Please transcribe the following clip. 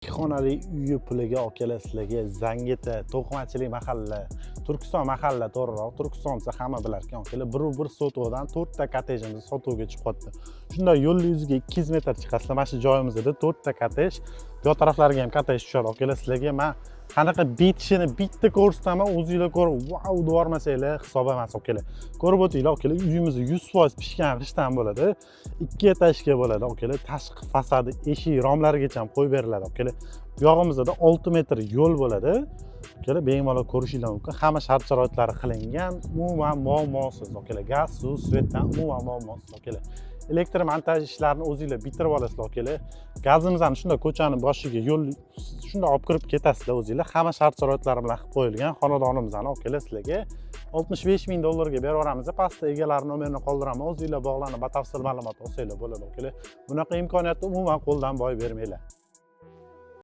2 xonali uyi puliga, akalar, sizlarga Zangita to'qimachilik mahalla, Turkiston mahalla, to'g'riroq Turkiston desa hamma bilar ekan, akalar. 1,1 sotixdan to'rtta kottejimiz sotuvga chiqyapti. Shunday yo'lni yuziga 200 metr chiqasizlar, mana shu joyimizda to'rtta kottej, bu yoq taraflariga ham kottej tushadi. Akalar, sizlarga man qanaqa bitishini bitta ko'rsataman, o'zinglar ko'rib vau deyormasanglar hisob emas. Akalar, ko'rib o'tinglar. Akalar, uyimiz 100% pishgan g'ishtdan bo'ladi, ikki этаж ga bo'ladi. Akalar, tashqi fasadi, eshik romlarigacha ham qo'yib beriladi. Akalar, bu yog'imizda 6 metr yo'l bo'ladi. Akalar, bemalol ko'rishinglar mumkin, hamma shart sharoitlari qilingan, umuman muammosiz. Akalar, gaz, suv, свет dan umuman muammosiz. Akalar, elektr montaj ishlarini o'zinglar bitirib olasizlar. Akalar, gazimizni shunday ko'chani boshiga, yo'l shunday olib kirib ketasizlar o'zinglar, hamma shart sharoitlari bilan qilib qo'yilgan xonadonimizni, akalar, sizlarga 65 000 dollarga berib yuboramiz. Pastda egalari nomerini qoldiraman, o'zinglar bog'lanib batafsil ma'lumot olsanglar bo'ladi. Akalar, bunaqa imkoniyatni umuman qo'ldan boy bermanglar.